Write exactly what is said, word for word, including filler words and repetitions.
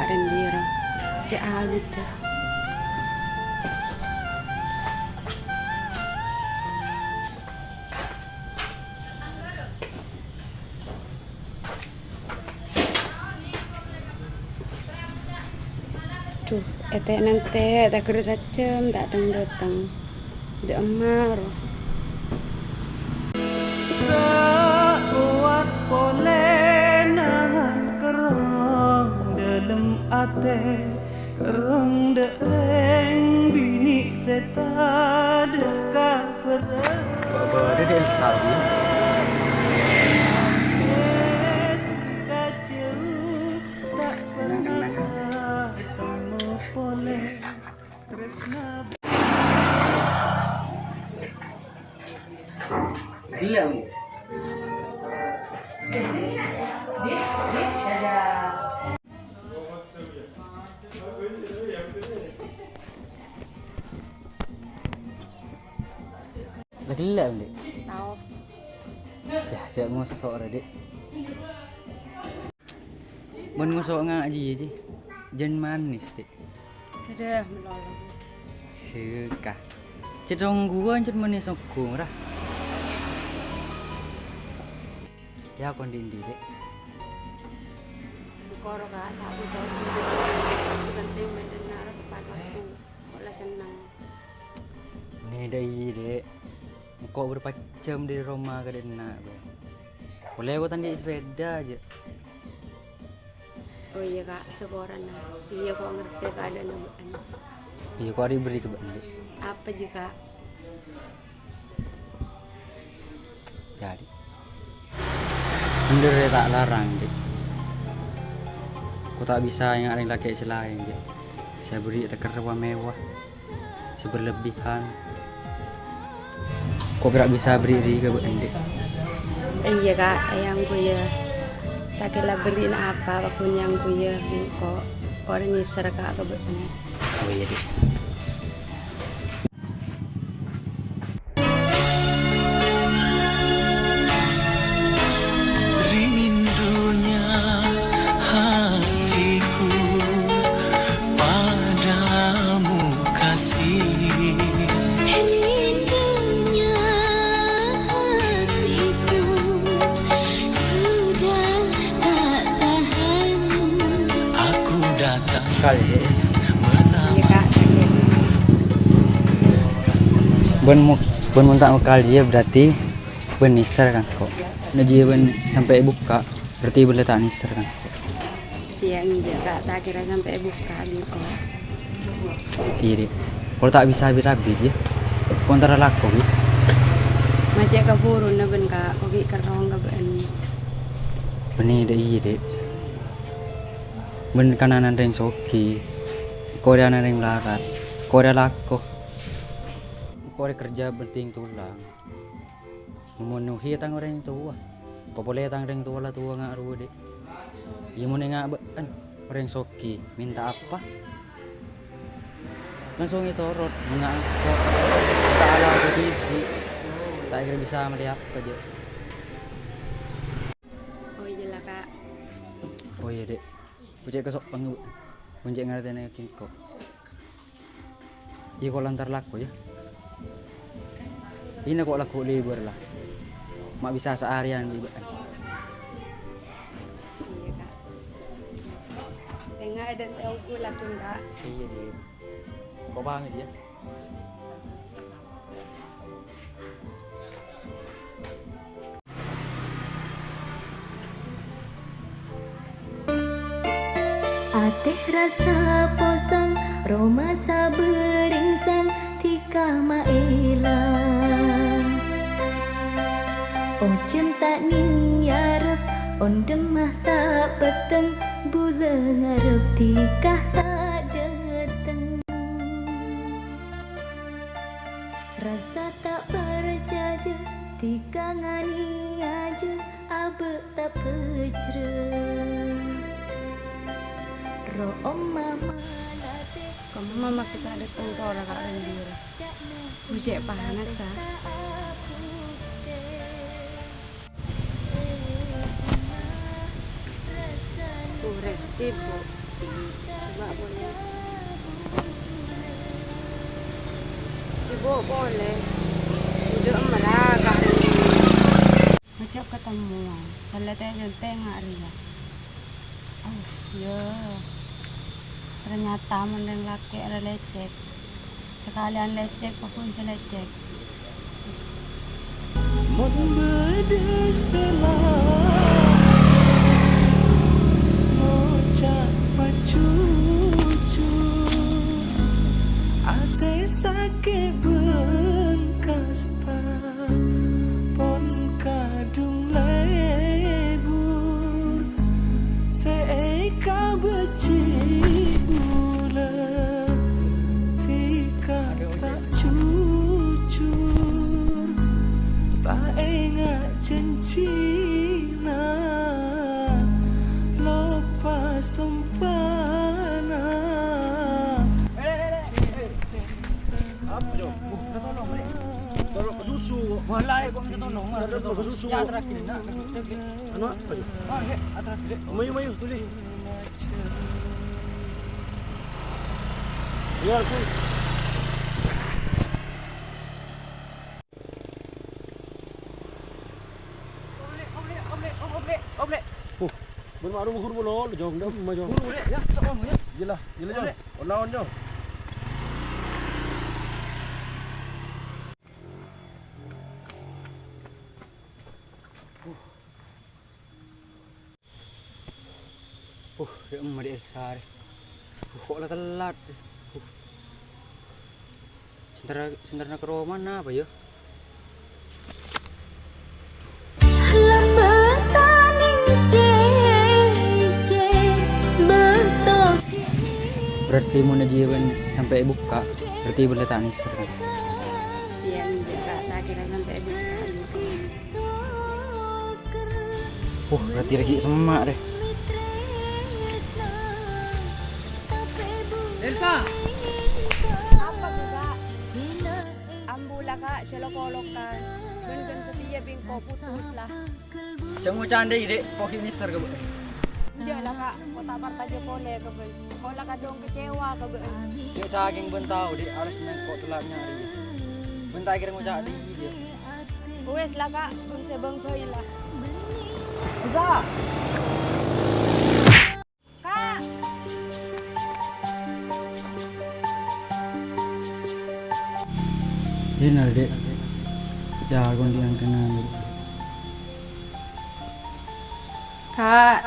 Tendiro. Cè' abit, ya. Dhu, ètè' nantè', ta' ghârâ sajjhâm, ta' teng-dâteng. Dâ' emma, ro. Ta' kowat polè nahan kerrong dâlem atè, kerrong dâ' rèng binè' sè tadâ' ka bârâ'. Bâdâ di Elsa, Bi. Ka jhâu ta' pernah katemu polè. Gila, Bu. La gella', Dik. Tao. Sè, sè ngoso' ra, Dik. Mon ngoso' nga' jiyâ, Ji. Jân manis, Dik. Dadah, malolo. Sèka. Cètong ghuwâ, cèt manis ongghu, ra. Yâ, kon di-, di, Dik. Engko' ro, Kak, ta' buto. Sè penting bâdâna ro tepat waktu. Kok la senneng. Nè, dâ' iyâ, Dik. Engko' bârâmpa jhâm dâri roma ka dâ' enna', bâ. Polè ko' ta' andi' sepeda, jâ. Oh iyâ, Kak, saporana. Iyâ, ko' ngartè keadaanna bâ'na. Iyâ, ko' arè' berri' ka bâ'na, Dik. Apa jiyâ, Kak? Jadi, endher rè ta' larang, Dik. Ko' ta' bisa enga' rèng lakè' sè laèn, Dik. Sè aberri' tèkèr wa-mèwa, sè berlebihan. Ko' pèra' bisa berri' rè ka bâ'na, Dik. Iyâ, Kak, èyangghuyyâ. Ta' kèra berri'na apa, paggun èyangghuyyâ, engko'. Ko' arè' nyèsèr, Kak, ka bâ'na. Oh iyâ, Dik. Rindunya hatiku padamu, kasih. Rindunya hatiku sudah tak tahan. Aku datang. Kal, Dik. Iyâ, Kak. Bân mo-, bân mon ta' mokal jiyâ berarti bân nyèsèr kan, ko'. Nè jiyâ bân sampè' bukka', berarti bân la ta' nyèsèr kan, ko'. Siyang jiyâ, Kak, ta' kèra sampè' bukka' jiyâ, ko'. Iyâ, Dik. Ko' ta' bisa bi-rabi jiyâ. Ko' entara lako, Dik. Ma' cè' kabhuruna bân, Kak, ko' ghi' kerrong ka bâ'na. Bânnè, Dik, iyâ, Dik. Bân kana'an rèng soghi, ko' rè ana' rèng malarat, ko' rè lako, ko' rè kerja bhântèng tolang. Memenuhi tang orèng towa, papolè tang rèng towa la towa nga' rowa, Dik. Iyâ, mon enga' bâ'na, orèng soghi, mènta apa? Langsung ètorot, mon nga' ko' ta' ala budi, ta' kèra bisa mellè apa, jâ. Oh iyâ la, Kak. Oh iyâ, Dik. Ko' cè' kasopan, Bu. Ko' cè' ngartèna kèng ko'. Iyâ, ko' la entara lako, yâ. Ina ko' lako libur la. Ma' bisa saarèyan bi' bâ'na. Iyâ, Kak. Enga' dântè' ongghu lakon, Kak. Iyâ, Dik. Ko' pamit, yâ. Atè rassa posang, roma sabâringsang, dhika maèlang. Ojhân ta' nèng arep, onḍhem ta' petteng, bulâ ngarep dhika ta' dâteng. Rassa ta' parcajâ, dhika nganèyajâ, abâ' ta' bhâjrâ. Ro' omma malatè. Kemma ma' kita ada tentara, Kak Randy, ora? Bujek panas, ah. Urip sibuk. Coba polè. Sibuk polè. Udah emma la, Kak. Ngajhâk ketemuan. Sè la tè-, tènga' rèya. Oh, yâ. Ternyata mon rèng lakè' arè lècèk. Sakalèyan lècèk, pokok sè lècèk. Mon bâdâ sè la ngoca' pajhujhur, atè sakè' bân kasta pon kadhung lebur, sè èkabâjhi bulâ, dhika ta' jujur, ta' ènga' janjina, loppa sompana. Apa, Jo? Minta tolong, Rek. Tolong ke susu kok. Wallahi, kok minta tolong, Rek. Minta tolong ke susu. Ya, terakhir, nak. Anu apa, Jo? Oh, iya, terakhir. Mayu, mayu, tuli. Iya, aku. Om Lek, Om Lek, Om Lek, Om Lek, Om Lek. Oh, bân ma'ruf hur bolo, lo, Jong, dam, ma, Jong. Buru, Lek, ya, sok kamu, ya. Iyalah, iyalah, Jong. Lek. Onaon, Jong. Uh. Uh, dâ' emma dhi' Elsa rè. Uh, kok la tellat. Uh. Sèntar, sèntarna ka romana apa ya? Berarti mon jiyâ bân sampè' bukka', berarti bâlâ ta' nèser, kan? Siang juga tak kira sampai bukka'. Wah, berarti rèya semma' rè. Elsa! Apa tuh, Kak? Ambu la, Kak, jhâ' lo-kolokan. Bân ghân satèya bi' engko' putus la. Jhâ' ngoca' andi', Dek, ko' ghi' nèser ka bâ'na. Enjâ' la, Kak, ko' ta' parcajâ polè ka bâ'na. Ko' la kadhung kecewa ka bâ'na. Cè' sakèng bâ'na tao, Dek, arassa engko' tellat nyarè. Bâ'na ta' kèra ngoca' andi', Dek. Wes la, Kak, bâng sè bâng bhâi la. Kak! Dina, Dek. Jagon di angkana, Dek. Kak,